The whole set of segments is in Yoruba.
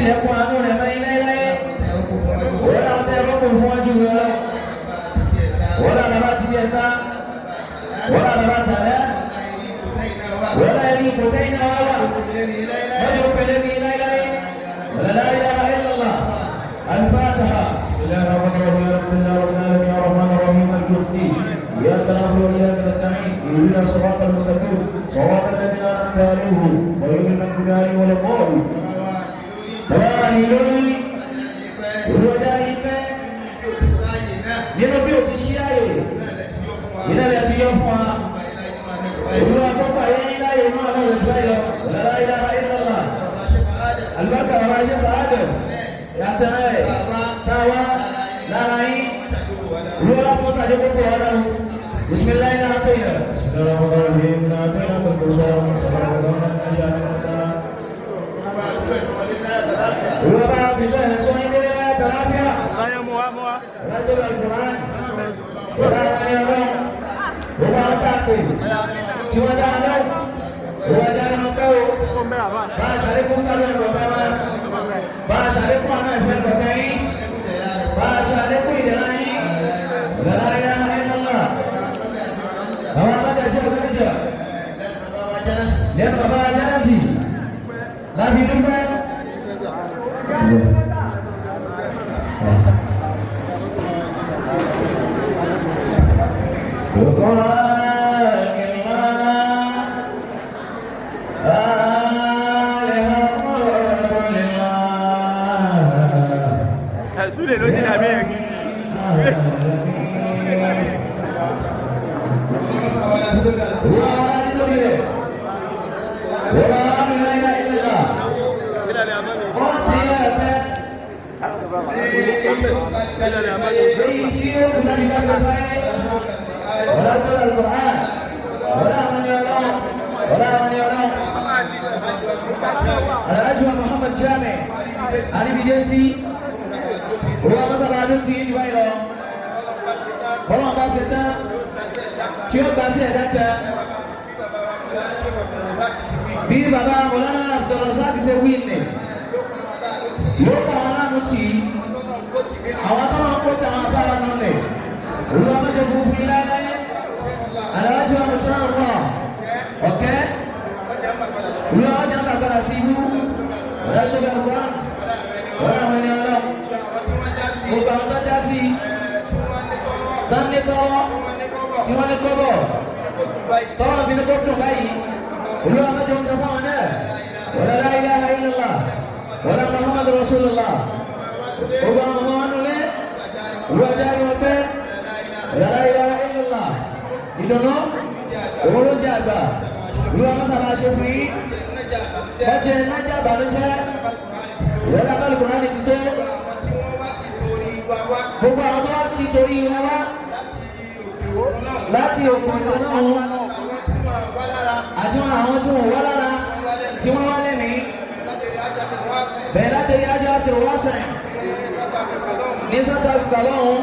Tilẹ̀kùn àánú rẹ̀ mọ́ iná iláyé. Wọ́n làwọn tẹ rọ́pò fún wájú rẹ̀ lọ. Wọ́n làwọn bàbá ti yẹ ta. Wọ́n làwọn bàbá tàlẹ́. Wọ́n làwọn ẹni kò tẹ́ iná wá wà. Wọ́n yóò pẹ̀lẹ́ ní iná iláyé. La ilaha illallah. Al-Fatiha. Bismillahir rahmanir rahim. Alhamdulillahi rabbil alamin. Arrahmanir rahim. Maliki yawmiddin. إياك نعبد وإياك نستعين. اهدنا الصراط المستقيم. صراط الذين أنعمت عليهم غير المغضوب عليهم ولا الضالين. Bàbá wa ní lórí olùwàjáde pẹ́ nínú bí o ti ṣí àyè iná lẹ ti yọ fún wa. Olúwa pọ́pọ́ ayé ńlá yìí náà lọ́wọ́ ìfẹ́ lọ. La ilaha illallah. Alibarika bàbá ṣe fà Adam. Yàtẹ̀rẹ̀ táwa lára yín. Olúwa kó sàdé kókó wa dáhùn. Bisimilayi náà tó yẹ. Bisimilayi rahman rahim. Náà tó yẹ kó kó sọ. Sọlá ọ̀gá náà ṣe àná. Olúwa bá fi sọ ẹ̀ sọ yín délé láyé tàlàáfíà. Sáyẹn mú wa mú wa. Ọlọ́jọ́ Al-Qur'an. Wọ́n á wọ́n ní ọlọ́run. Wọ́n bá wọn tàpé. Tí wọ́n dá wọn lọ́wọ́. Wọ́n ajá ni wọ́n pẹ́ o. Bá a ṣàlékún kálọ̀ ẹ̀kọ́ pẹ́ wá. Bá a ṣàlékún àná ìfẹ́ kọ̀ọ̀kan yín. Bá a ṣàlékún ìdẹ̀ra yín. La ilaha illallah. Àwọn amájáṣe ọ̀gbẹ́nìjà. Lẹ́nu bàbá Jánásì. Láfi dúpẹ́. Súlè ló ti dàbí ẹ̀ gidi. Alhaji wa Muhammad Jami Aribidesi olúwa mọ́sábà adó kì í jù báyìí lọ. Bọ́lá wọn bá ṣe tán tí ó gbà sí ẹ̀dá kan. Bí bàbá Mọ̀lánà Abdulrasaq ṣe wí nì, yóò kọ́ àwọn aláàánú tì í. Àwọn tó máa ń kó tí àwọn afárá nù nì. Olúwa mọ́jọ kú fún ilé ayé. Alhaji wa Mùtúrà lọ. Ọ̀kẹ́ olúwa wájà ń bàbára sí ibú. Ọ̀rẹ́ tó bẹ̀rù kọ́rán. Ọ̀rẹ́ àwọn ẹni ọlọ́run. Gbogbo àwọn tó dá sí i bá ní tọrọ tí wọ́n ní kọ́bọ̀ tọrọ fi ní kó dùn báyìí. Olúwa mẹ́jọ ń kẹ fáwọn náà. Wala la ilaha illallah wala muhammadu rasulullah. Gbogbo àwọn ọmọ wọn nulẹ̀. Olúwa jáde wọn pẹ́. Wala la ilaha illallah. Ìdùnnú òun ló jẹ àgbà. Olúwa mọ́sàbá ṣe fún yín. Ọjọ́ nájà ìbànújẹ́. Wala abálùkùnrin ti tó. Gbogbo àwọn tó wá ti torí wọn wá láti òkun náà àti wọn àwọn tí wọn wá lára tí wọn wá lẹ́mìí bẹ́ẹ̀ látẹ̀rí ajá Abdulwasan ní South Africa lọ́hùn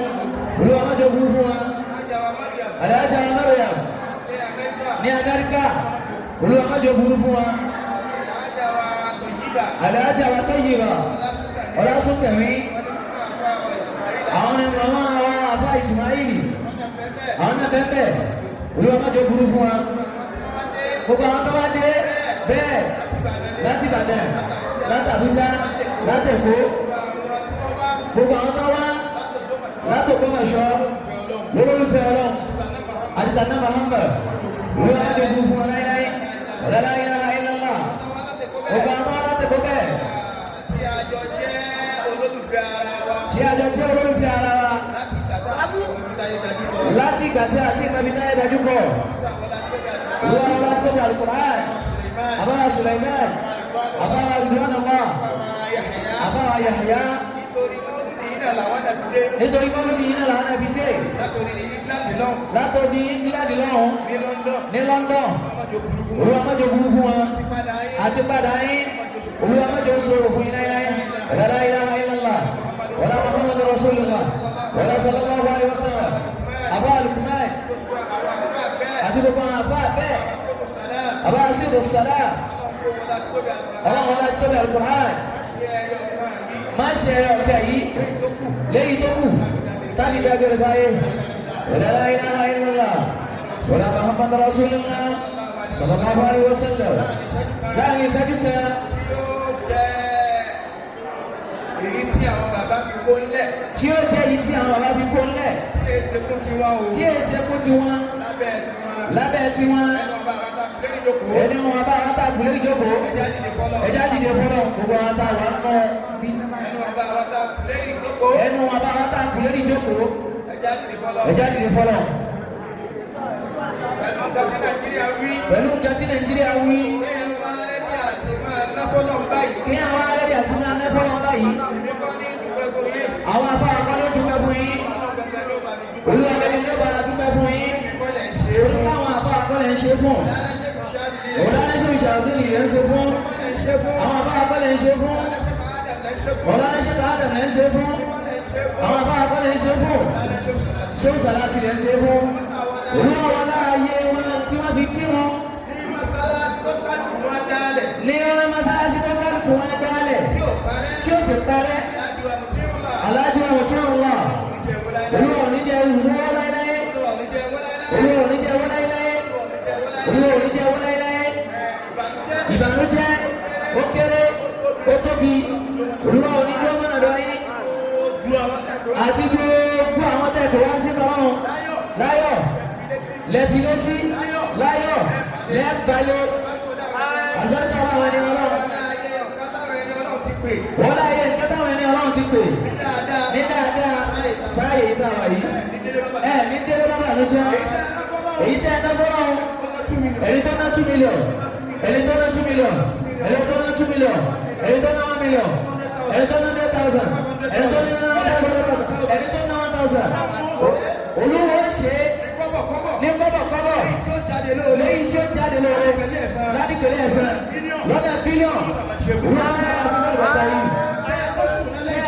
olúwa má jẹ́ burú fún wa. Alhaja Mariam ní Amẹ́ríkà, olúwa má jẹ́ burú fún wa. Alhaja wa Tayyiba Ọlásùnkẹ̀mí, àwọn ni màmá wa afa Ismaili, àwọn náà bẹ́ẹ̀ bẹ́ẹ̀, olúwa má jẹ́ burú fún wa. Gbogbo àwọn tó bá dé bẹ́ẹ̀ láti Ìbàdàn, láti Àbújá, láti Èkó, gbogbo àwọn tó wá láti Ògbómọ̀ṣọ́ lólùfẹ́ Ọlọ́run àti tànà Muhammad, olúwa má jẹ́ burú fún wa láíláí. La ilaha illallah. Gbogbo àwọn tó wá láti Èkó bẹ́ẹ̀ Tí a jọ jẹ́ olólùfẹ́ ara wa tí a jọ jẹ́ olólùfẹ́ ara wa láti ìgbà tá a ti mọ ibi táyé dájú kọ. Láti ìgbà tí a ti mọ ibi táyé dájú kọ. Olúwa wọn láti tóbi Al-Qur'an, àbára Sulaiman, àbára Ridwanullah, àbára Yahya. Nítorí mọ́lúdì yìí náà làwọn náà fi dé. Nítorí mọ́lúdì yìí náà làwọn náà fi dé. Látòrí ní England náà. Látòdì England lọ́hùn. Ní London. Ní London. Olúwa má jẹ́ ó burú fún wọn. Olúwa má jẹ́ ó burú fún wọn. Àti padà yín. Àti padà yín. Olúwa má jẹ́ ó ṣòro fún yín láíláí. La ilaha illallah. Wala Muhammadu Rasulullah. Wala sallallahu alaihi wasallam. Àbá Luqman. Gbogbo àwọn àgbà bẹ́ẹ̀. Àti gbogbo àwọn àfáà bẹ́ẹ̀. Àṣekù sàlám. Àbá Asiru Salam. Ọlọ́run kó wọlé àti tóbi Al-Qur'an. Ọlọ́run wọlé àti tóbi Al-Qur'an. Ṣé ẹyọ Má ṣe ẹyọ kan yìí tó kù. Léyìí tó kù tábí dágbére fáyé. Wala la ilaha illallah wala Muhammad rasulullah sallallahu alaihi wasallam láàrin ìṣẹ́jú kan Tí ó jẹ́ èyí tí àwọn bàbá fi kó ńlẹ̀. Tí ó jẹ́ èyí tí àwọn bàbá fi kó ńlẹ̀. Tí èsì kún tiwa o. Tí èsì kú tiwọn. Lábẹ́ tiwọn. Lábẹ́ tiwọn. Ẹnu ọba àwọn tá a lórí ìjókòó. Ẹni wọn bá wọn tàbí ìjókòó. Ẹja dìde fọlọ́. Ẹjá dìde fọlọ́ gbogbo àwọn tá a wà nù bí. Ẹnu ọba àwọn tá a lórí ìjókòó. Ẹnu wọn bá wọn tàbí ìjókòó. Ẹja dìde fọlọ́. Ẹjá dìde fọlọ́. Pẹ̀lú nǹkan tí Nàìjíríà wí. Pẹ̀lú nǹkan tí Nàìjíríà wí. Kéèyàn máa rẹ́dí àti máa ná fọlọ́ báyìí. Kí àwọn arẹ́bí àti máa ná fọlọ́ báyìí. Èmi kọ́ ní dúpẹ́ fún yín. Àwọn afárá kan ló dúpẹ́ fún yín. Ọlọ́run gẹ́gẹ́ ló bá mi dúpẹ́. Olúwa gẹ́gẹ́ ló bá a dúpẹ́ fún yín. Èmi kọ́ lẹ̀ ń ṣe é fún. Táwọn afárá kan lè ń ṣe fún. Dáná ṣe kò ṣáà nílé. Ọ̀làlẹ́sẹ̀ ìṣàṣẹ́ nìyẹn ń ṣe fún. Kọ́ lẹ̀ ń ṣe fún. Àwọn afárá kan lè ń ṣe fún. Dáná ṣe kò Adam lẹ̀ ń ṣe fún. Ọ̀làlẹ́sẹ̀ Adam lè ń ṣe fún. Kọ́ lẹ̀ ń ṣe fún. Àwọn afárá kan lè ń ṣe fún. Dáná ṣe kò ṣáà Ṣé Sàlátì lè ń ṣe fún. Olúwa wọn láàyè wọn tí wọ́n fi kí wọn. Ní mọ́sálásí tó kálukú wọn dálẹ̀. Ní mọ́sálásí tó kálukú wọn dálẹ̀. Tí ò parẹ́. Tí ó sì parẹ́. Aláàjì wa Mutiullah. Aláàjì wa Mutiullah. Olúwa ò ní jẹ́ owó láéláé. Olúwa ò ní jẹ́ ìwúsọ́wọ́ láéláé. Olúwa ò ní jẹ́ owó láéláé. Olúwa ò ní jẹ́ owó láéláé. Olúwa ò ní jẹ́ owó láéláé. Olúwa ò ní jẹ́ owó láéláé. Ìbànújẹ́. Ìbànújẹ́ ó kéré ó tóbi, Olúwa ò ní jẹ́ mọ́nà lọ yín Ojú àwọn tẹ̀kọ́. àti gbogbo àwọn tẹ̀kọ̀ wá sí tọ́lọ́run. Láyọ̀. Láyọ̀ lẹ́filésí, láyọ̀ lẹ́balẹ̀ àlùbáríkà àwọn ẹni Ọlọ́run. Wọ́n láyé nǹkan táwọn ẹni Ọlọ́run ti pè ní dáadáa sáàyè yìí táwa yìí ẹ ní délé bá bànújẹ́. Èyí tẹ́ ẹ ná fọlọ́run, ẹni tó ná 2 million, ẹni tó ná 2 million, ẹni tó ná 2 million, ẹni tó ná 1 million, ẹni tó ná 100,000, ẹni tó ná 500,000, ẹni tó ná 1,000, Olúwo ṣe é ní kọ́bọ̀kọ́bọ̀ lẹ́yìn tí ó jáde lóore ládìgbélé ẹ̀sán lọ́nà bílíọ̀n. Olúwa sábà sí mọ́tò bàtà yìí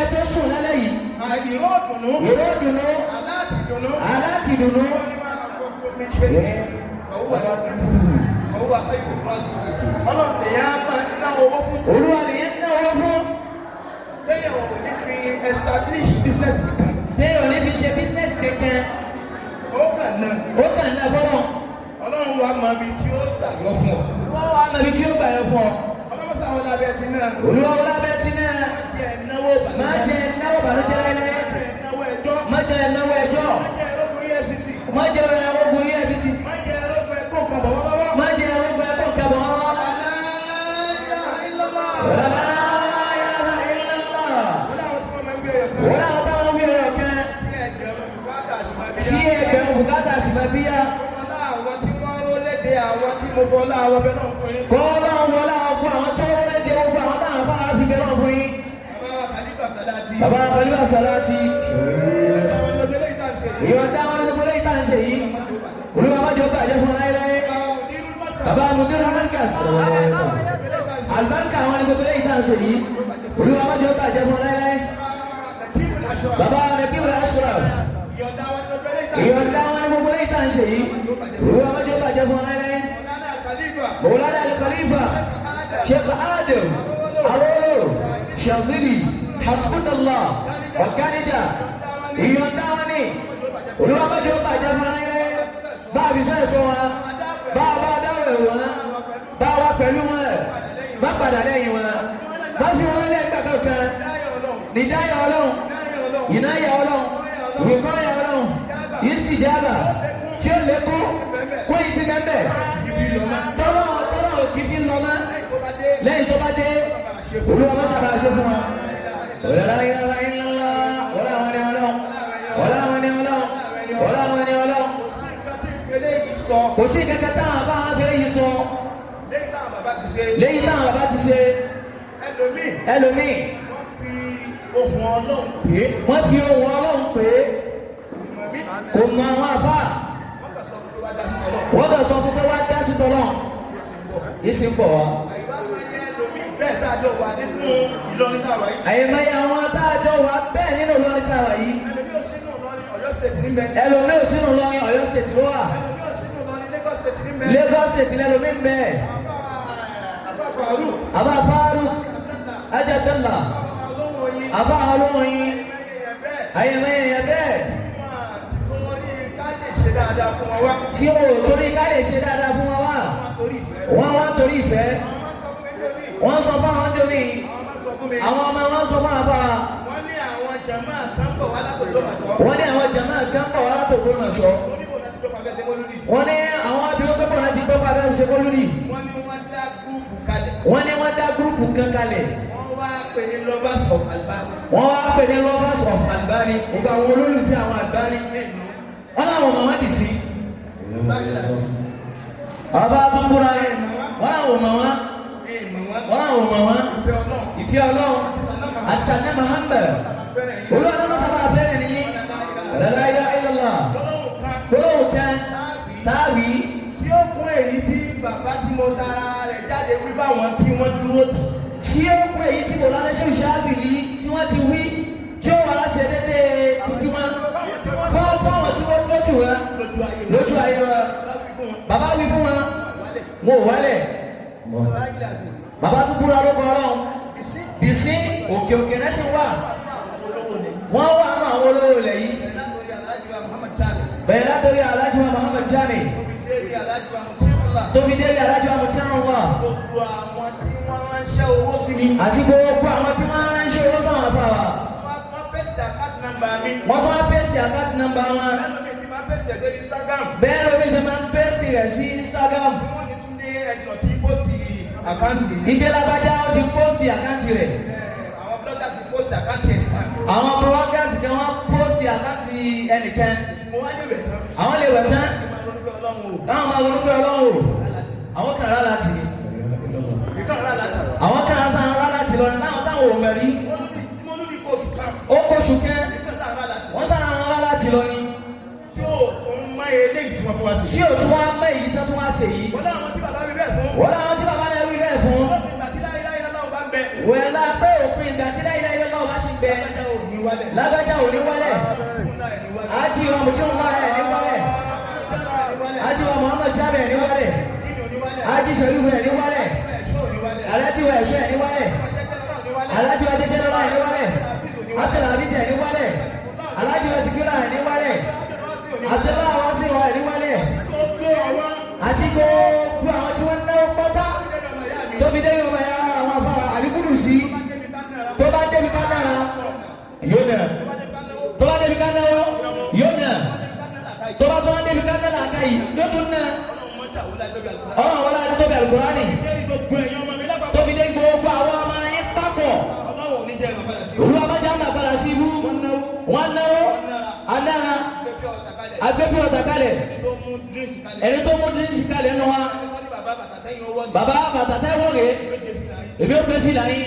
ẹ tó sùn lálẹ́ yìí. Ìró ìdùnnú, Ìró ìdùnnú, aláàtì ìdùnnú, aláti ìdùnnú. wọ́n ní máa kọ́ tó mi ṣe. Ọwọ́ ọwọ́ ayé bá sì ṣe. Ọlọ́run lè yá máa ná owó fún. Olúwa lè yẹn ná owó fún. Téèyàn ò ní fi establish business kankan. Téèyàn ní fi ṣe business kankan. Ó kàn ná. Ó kàn ná fọlọ́. Ọlọ́run wa mọ ibi tí ó gbàgbọ́ fún ọ. Wọ́n wá mọ ibi tí ó gbà yọ fún ọ. Ọlọ́mọsá wọn lábẹ́ ti náà. Olúwa wọlé abẹ́ tí náà. Má jẹ́ náwó Má jẹ́ náwó bànújẹ́ láéláé. Má jẹ́ náwó ẹjọ́. Má jẹ́ náwó ẹjọ́. Má jẹ́ ẹrógun EFCC. Má jẹ́ ogun EFCC. Má jẹ́ ẹrógun ẹ̀kọ́ nǹkan bọ̀ wọ́n lọ́wọ́. Má jẹ́ ogun ẹ̀kọ́ nǹkan bọ̀ wọ́n lọ́wọ́. La ilaha illallah. La ilaha illallah. Wọ́n láwọn tí wọ́n máa ń gbé ẹyọ kan. Wọ́n láwọn táwọn wí ẹyọ kan. Tí ẹgbẹ̀rún bùkátà sì máa bí Tí yá. ẹgbẹ̀rún bùkátà sì máa bí yá. Wọ́n láwọn tí wọ́n ró léde àwọn tí mo fọlá àwọn bẹ́ẹ̀ náà fún yín. Kọ́ lọ́wọ́ wọlé àwọn àwọn tó wọlé dé gbogbo àwọn táwọn afárá fi bẹ́ẹ̀ lọ́wọ́ fún yín. Bàbá wa Khalifa Salati. Bàbá Khalifa Salati. Àwọn ọlọ́dún eléyìí tá à ń ṣe yìí. Ìyọ̀ǹda wọn ní gbogbo eléyìí tá à ń ṣe yìí. Olúwa má jẹ́ ó bàjẹ́ fún ọ láéláé. Bàbá Mudirul Markaz. Bàbá Mudirul Markaz. Àlùbáríkà àwọn ní gbogbo eléyìí tá à ń ṣe yìí. Olúwa má jẹ́ ó bàjẹ́ fún ọ láéláé. Nakibul Ashraf. Bàbá Nakibul Ashraf. Ìyọ̀ǹda wọn ní gbogbo eléyìí tá à ń ṣe yìí. Ìyọ̀ǹda wọn ní gbogbo eléyìí tá à ń ṣe yìí. Olúwa má jẹ́ ó bàjẹ́ fún ọ láéláé. Mọ̀lánà Khalifa. Mawlana Al-Khalifa Sheikh Adam Arolo Shazili Hasbunallah Ọ̀gánìjà. Ìyọ̀ǹda wọn ni Olúwa má jẹ́ ó bàjẹ́ fún ọ láéláé. Bá a fi sọ ẹ̀sọ́ wọn, bá a bá a dáwọ̀ ẹ̀ wọn, bá a wá pẹ̀lú wọn, má padà lẹ́yìn wọn, má fi wọn lẹ́gbàá kankan. Dáyọ̀ Ọlọ́run. Nìdáyà Ọlọ́run, Dáyọ̀ Ọlọ́run. ìnáyà Ọlọ́run, wìkọ́yà Ọlọ́run, ìsìtìjábà tí ó lékún kó yìí ti bẹ́ẹ̀ Ìfi lọ mọ́. tọ́lọ́ tọ́lọ́ kì í fi lọ mọ́. Lẹ́yìn tó bá dé. Lẹ́yìn tó bá dé, Olúwa má sábà ṣe fún wa. La ilaha illallah wọlé àwọn ẹni Ọlọ́run, wọlé àwọn ẹni Ọlọ́run, wọlé àwọn ẹni Ọlọ́run. Kò sí nǹkan tí ìfẹ́lẹ́ yìí sọ. Kò sí kankan táwọn bá wọn fẹ́ yìí sọ. Lẹ́yìn táwọn bàbá ti ṣe. Lẹ́yìn táwọn bàbá ti ṣe. Ẹlòmíì. Ẹlòmíì. Wọ́n fi ohùn Ọlọ́run pè é. Wọ́n fi ohùn Ọlọ́run pè é. Kò mọ̀ mí. Kò mọ àwọn àfáà. Wọ́n kàn sọ fún pé wá dá sí tọ́lọ̀. Wọ́n kàn sọ fún pé wá dá sí tọ́lọ̀. Ó sì ń bọ̀. Yìí sì ń bọ̀ wá. Àyíwá máa yẹ ẹlòmíì bẹ́ẹ̀ tá a jọ wà nínú Ìlọrin tá a wà yìí. Àyèmáyé àwọn tá a jọ wà bẹ́ẹ̀ nínú Ìlọrin tá a wà yìí. Ẹlòmíì ò sínú Ìlọrin, Ọ̀yọ́ State níbẹ̀. Ẹlòmíì ò sínú Ìlọrin, Ọ̀yọ́ State ló wà. Ẹlòmíì ò sínú Ìlọrin, Lagos State níbẹ̀. Lagos State lẹ́lòmíì ń bẹ. Àbá Faruk. Àbá Faruk Ajabella. Olówó oyin. Àfa àwọn olóhùn yín. Ẹ̀yẹ bẹ́ẹ̀. Ayẹmẹyẹ yẹn bẹ́ẹ̀. Wọ́n àti torí ká lè ṣe dáadáa fún wọn wá. Tí o ò torí ká lè ṣe dáadáa fún wọn wá. Wọ́n torí ìfẹ́. Wọ́n wá torí ìfẹ́. Àwọn máa ń sọ fún mi lónìí. Wọ́n sọ fún àwọn jóni. Àwọn máa ń sọ fún mi. Àwọn ọmọ wọn sọ fún àfa. Wọ́n ní àwọn jàmáà kan bọ̀ wá látòdó màtọ́. Wọ́n ní àwọn jàmáà kan bọ̀ wá látògbómọ̀ṣọ́. Oníbò láti gbọ́ pàfẹ́ ṣe mọ́lúdì. Wọ́n ní àwọn abiwọ́n pẹ́pọ̀ láti gbọ́ pàfẹ́ ṣe mọ́lúdì. Wọ́n ní wọ́n dá gúrúùpù kalẹ̀. Wọ́n ní wọ́n dá gúrúùpù kan kalẹ̀. Wọ́n wá pè ní lovers of Albani. Wọ́n wá pè ní lovers of Albani. Gbogbo àwọn olólùfẹ́ àwọn Albani. Wọ́n láwọn ọmọ wọn dì sí. Ọba tún búra rẹ̀. Wọ́n láwọn ọmọ wọn. Wọ́n láwọn ọmọ wọn. Ìfẹ́ Ọlọ́run. Ìfẹ́ Ọlọ́run. Àti tànà Muhammad. Fẹ́rẹ̀ yìí. Olúwa náà sábà fẹ́rẹ̀ nìyí. La ilaha illallah. Lọ́lọ́run kan Gbólóhùn kan táwí tí ó kún èyí tí bàbá tí mo tara rẹ̀ jáde wí fáwọn tí wọ́n dúró tì. tí ó kún èyí tí Mọ̀lánà Sheikh Shazili tí wọ́n ti wí tí ó wàá ṣe déédéé títí wọn fáwọn tí wọ́n dúró tì wọ́n Lójú ayé. lójú ayé wọn. Bàbá wí fún wọn. Bàbá wí fún wọn, wọn ò wálẹ̀. Bàbá yìí láti. Bàbá tún búra lóko Ọlọ́run. Ìsín Dìsín òkè òkè náà ṣe wà. àwọn olówó ni. Wọ́n wà nù àwọn olówó ilẹ̀ yìí. Bẹ̀rẹ̀ látòrí Alhaji wa Muhammad Jami. Bẹ̀rẹ̀ látòrí Alhaji wa Muhammad Jami. Tóbi débi Alhaji wa Mutiyula. Tó fi délé Alhaji wa Mutiyula. Gbogbo àwọn tí wọ́n ránṣẹ́ owó sí mi. Àti gbogbo àwọn tí wọ́n ránṣẹ́ owó sáwọn afá wa. Wọ́n pèsè àkáàtì nọ́mbà mi. Wọ́n tún wá pèsè àkáàtì nọ́mbà wọn. Bẹ́ẹ̀ lómi ti máa pèsè sí Instagram. Bẹ́ẹ̀ lómi ṣe máa ń pèsè rẹ̀ sí Instagram. Wọ́n ní Túndé ẹ̀dùn tí pósìtì àkáǹtì yìí. Ìgbé lágbájá ó ti pósìtì àkáǹtì rẹ̀. Àwọn bloggers ti pósìtì àkáǹtì ẹnìkan. Àwọn bloggers kan wọ́n pósìtì àkáǹtì ẹnìkan. Mo wá lè wẹ̀ tán. Àwọn lè wẹ̀ tán. Mo máa ronú pé Ọlọ́run o. Táwọn máa ronú pé Ọlọ́run o. Àwọn kan rà láti. Ìkan rà láti. Àwọn kan sá rà láti lọ láwọn táwọn ò mẹ̀rí. Mo lóbi kóòsù kan. Ó kóṣù kẹ́. Ìkan sá rà láti. Wọ́n sára wọn rà láti lọ ni. Tí ó tún mọ eléyìí tí wọ́n tún wá sí. Tí ò tún wá mọ èyí tán tún wá ṣe yìí. Wọ́n láwọn tí bàbá wí bẹ́ẹ̀ fún. Wọ́n láwọn tí bàbá náà wí bẹ́ẹ̀ fún. Wọ́n fi ìgbà tí láéláé lọ́wọ́ bá ń bẹ. Wẹ̀lá pé òpin ìgbà tí láíláí lọ́wọ́ bá ṣì ń bẹ. Lágbájá ò ní wálẹ̀. Lágbájá ò ní wálẹ̀. Ájí wa Mutiyula ẹ̀ ní wálẹ̀. Ájí wa Muhammad Jami ẹ̀ ní wálẹ̀. Ájí Sọ̀yìnbó ẹ̀ ní wálẹ̀. Alájí wa Ẹ̀ṣọ́ ẹ̀ ní wálẹ̀. Alájí wa Jẹjẹrẹ ẹ̀ ní wálẹ̀. Abdulhafiz ẹ̀ ní wálẹ̀. Alájí wa Sikula ẹ̀ ní wálẹ̀. Abdullahi Wasiu ẹ̀ ní wálẹ̀. Àti gbogbo àwọn tí wọ́n náwó pátá tó fi dé ọmọ ya àwọn afa Alikudusi tó bá débi ká dára yóò nà tó bá débi ká náwó yóò nà tó bá tún wá débi ká náà làákà yìí yóò tún nà ọ̀rọ̀ àwọn aláàdé tó bẹ alukurani tó fi dé gbogbo àwọn ọmọ yín papọ̀ olúwa bá jẹ́ àmà padà sí ibú wọn náwó anára agbẹ́bí ọ̀tà kalẹ̀ ẹni tó mú dírísì kalẹ̀ nù wa bàbá bàtà tẹ́ wọ́n rè èmi ò gbé fìlà yín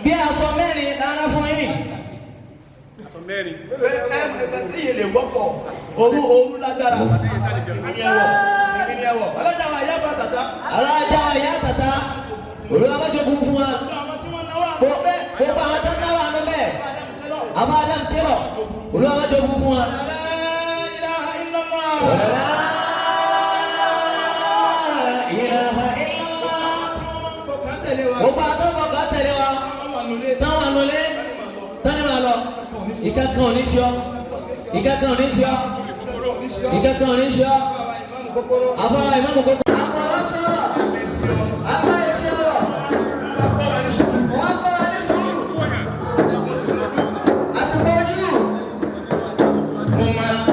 bí aṣọ mẹ́rin lára fún yín Aṣọ mẹ́rin. Òru òru lágbára, èmi ni ẹwọ̀, èmi ni ẹwọ̀, ọlọ́jà wa ìyá bàtàtà, alájà ìyá tàtà olúwa bá jogún fún wa àwọn tí wọ́n náwó gbogbo àwọn tó ń náwó àánú bẹ́ẹ̀ àbá adam tẹ́lọ̀ olúwa bá jogún fún wa. La ilaha illallah. La ilaha illallah. Fọkàn tẹ̀lé wa. Gbogbo àwọn tó ń fọkàn tẹ̀lé wa táwọn ànulẹ̀ tani máa lọ ìkankan ò ní ṣe ọ́ ìkankan ò ní ṣe ọ́ ìkankan ò ní ṣe ọ́ àfọwọ́ ìmọ̀mù kókó. Àkọ̀rọ̀ sọ̀rọ̀, àbáyé sọ̀rọ̀, wọ́n kọ́ wa ní sùúrù. Àsìkò ojú,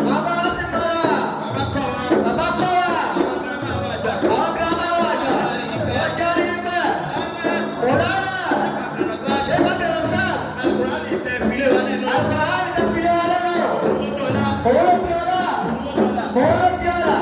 bàbá wa sì mọ́ra, bàbá kọ́ wa, àwọn girama wa àgbà, wọ́n jáde nígbà, Mọ̀lára, Ṣé Abdulrasaq, Alukùránì tẹ̀fílẹ̀ wa lẹ́nu, òun ló bí ọlá, òun ló bí ọlá.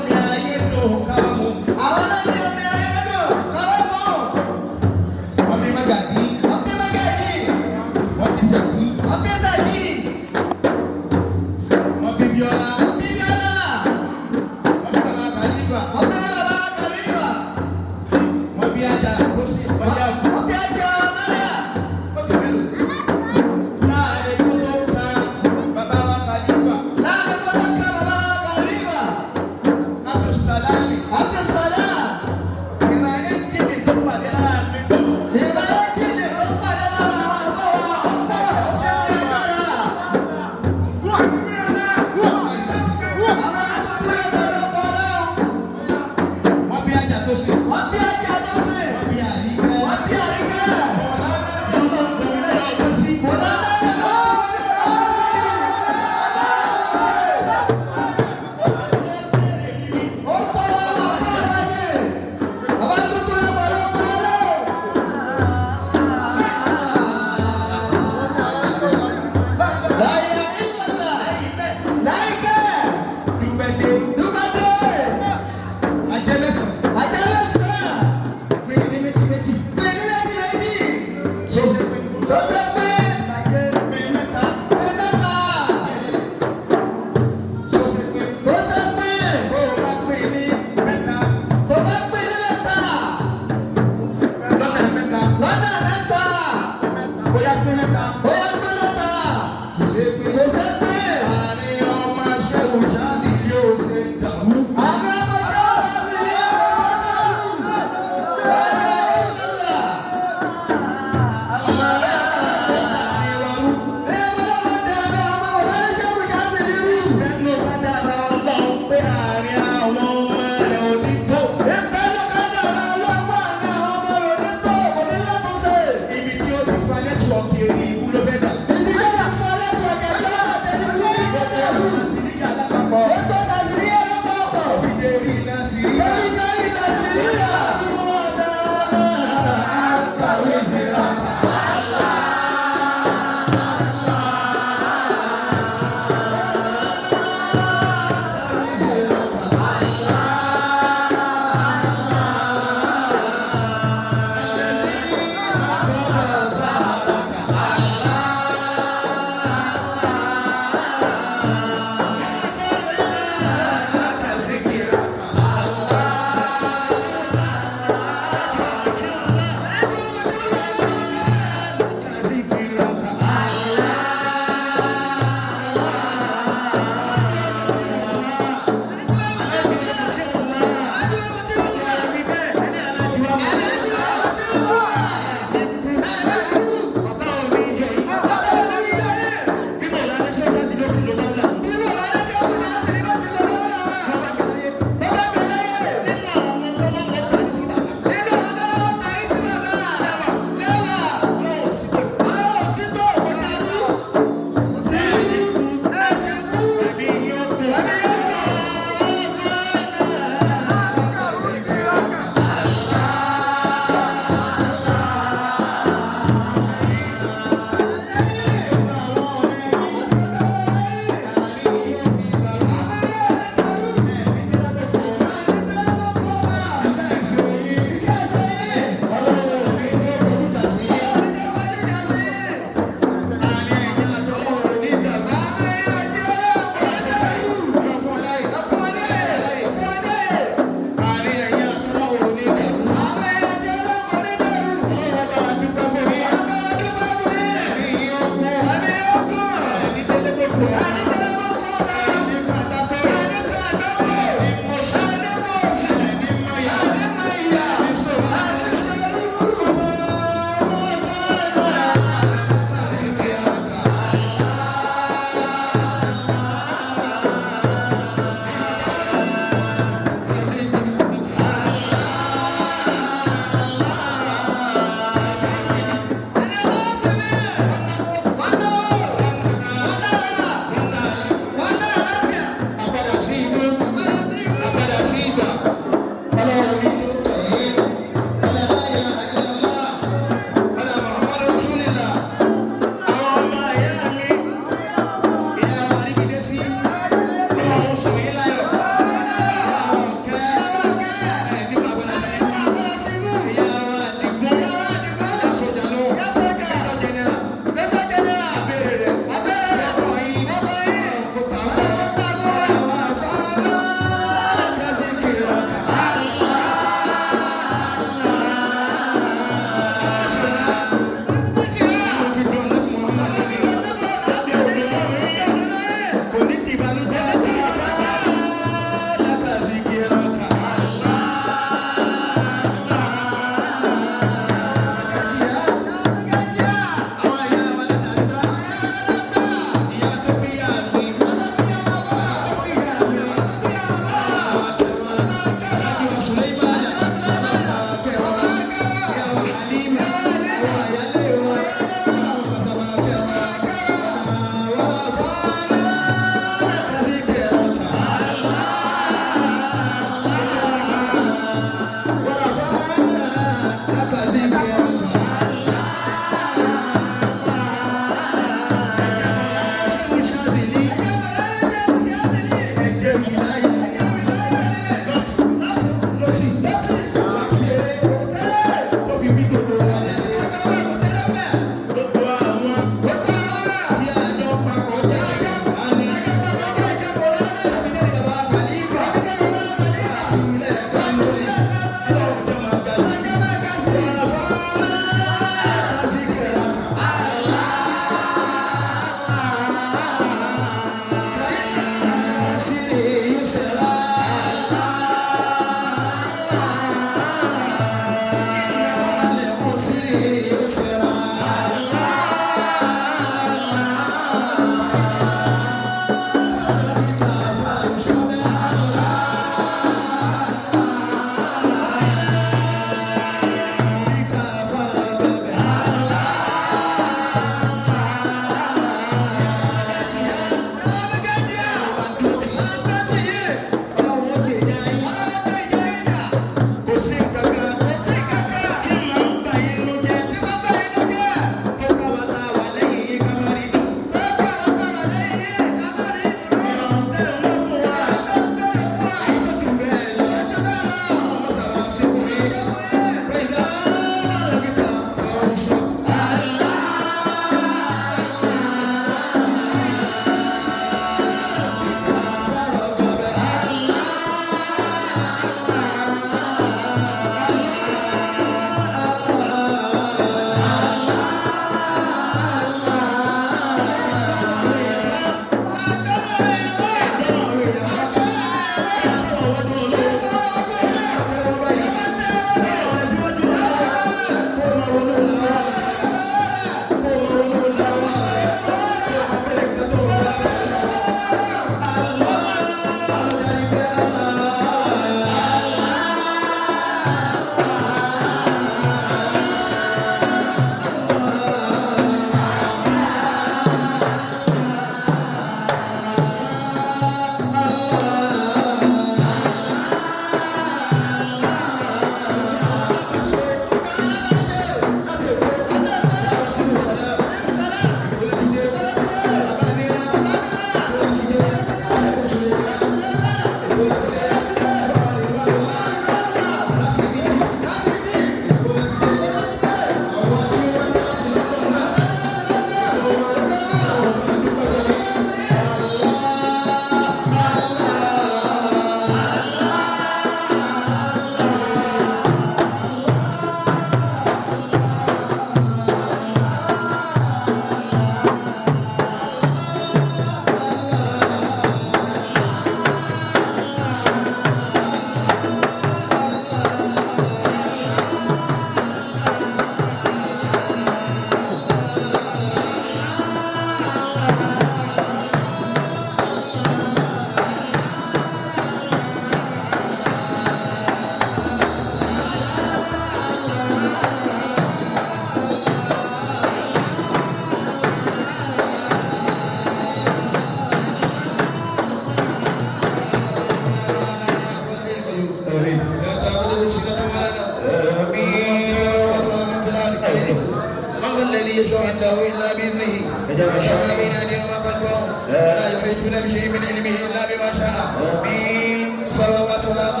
يشفع عنده إلا بإذنه يعلم ما بين أيديهم وما خلفهم ولا يحيطون بشيء من علمه إلا بما شاء. آمين. السماوات والأرض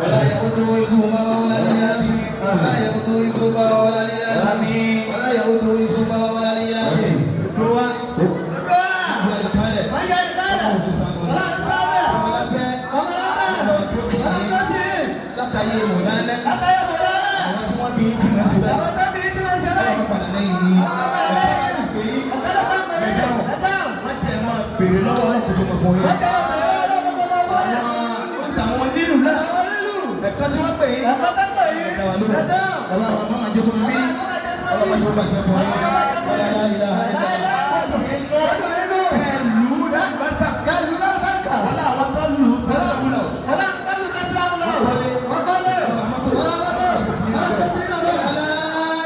ولا يؤوده حفظهما ولا العلي، ولا يؤوده حفظهما ولا العلي. آمين. ولا يؤوده حفظهما ولا العلي. Gbogbo wa Gbogbo wa. gbogbo ẹni kalẹ̀. Wọ́n yọ ẹni kálẹ̀. Ọlọ́run sábẹ̀. Ọmọláfẹ́. Ọmọlábẹ̀. Ọlọ́run tó ti. Látàyè mọ̀lánà. Látàyè mọ̀lánà. Àwọn tí wọ́n bí tí wọ́n ṣe báyìí. Àwọn tó bí tí wọ́n ṣe báyìí. Ọlọ́run padà lẹ́yìn yìí. Ọlọ́run padà lẹ́yìn yìí. Ọ̀kadà tó ń pè é. Ẹ dáhùn. Wọ́n jẹ́ máa béèrè lọ́wọ́ ọlọ́run tó mọ̀ fún yín. Wọ́n jẹ́ máa béèrè lọ́wọ́ ọlọ́run tó mọ̀ fún yín. Àtàwọn onílù náà. Àwọn onílù. Ẹ̀kọ́ tí wọ́n pè é. Ẹ̀kọ́ tó ń pè é. Ẹ dáhùn. Bàbá wa máa jẹ́ tó máa bí. Ọlọ́run tó bàjẹ́ fún yín. Ọlọ́run tó bàjẹ́ fún yín. La ilaha illallah. Ọdún inú. Kẹlú lálùbáríkà. Kẹlú lálùbáríkà. Wọ́n làwọn tó lù ú tó lù ú. Wọ́n làwọn tó lù ú tó lù ú. Wọ́n kọ́lé. Wọ́n ra mọ́tò. Wọ́n ṣe tí náà bẹ́ẹ̀. La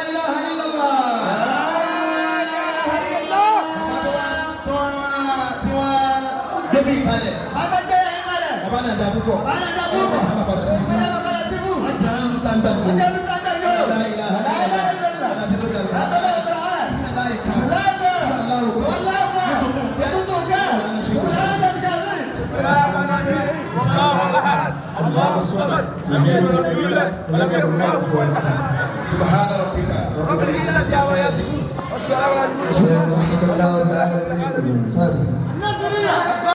ilaha illallah. Tí wọ́n débi ìkàlẹ̀. Abẹ́gbẹ́ yẹn kalẹ̀. Bàbá náà dá púpọ̀. Bàbá náà dá púpọ̀. Bàbá padà sí ibú. Bàbá padà sí ibú. Wọ́n jẹ́ ń lu tàǹdà tó. Wọ́n jẹ́ ń lu tàǹdà tó. La ilaha La ilaha illallah. illallah. Láti tóbi àlùkò. Látọ̀bẹ̀ Al-Qur'an. Bismillahir Wallahu Tuntun kẹ́. الله الصمد لم يلد ولم يولد ولم يكن له كفوا احد. سبحان ربك رب العزة عما يصفون والسلام على المرسلين. الحمد لله رب العالمين. ثابت.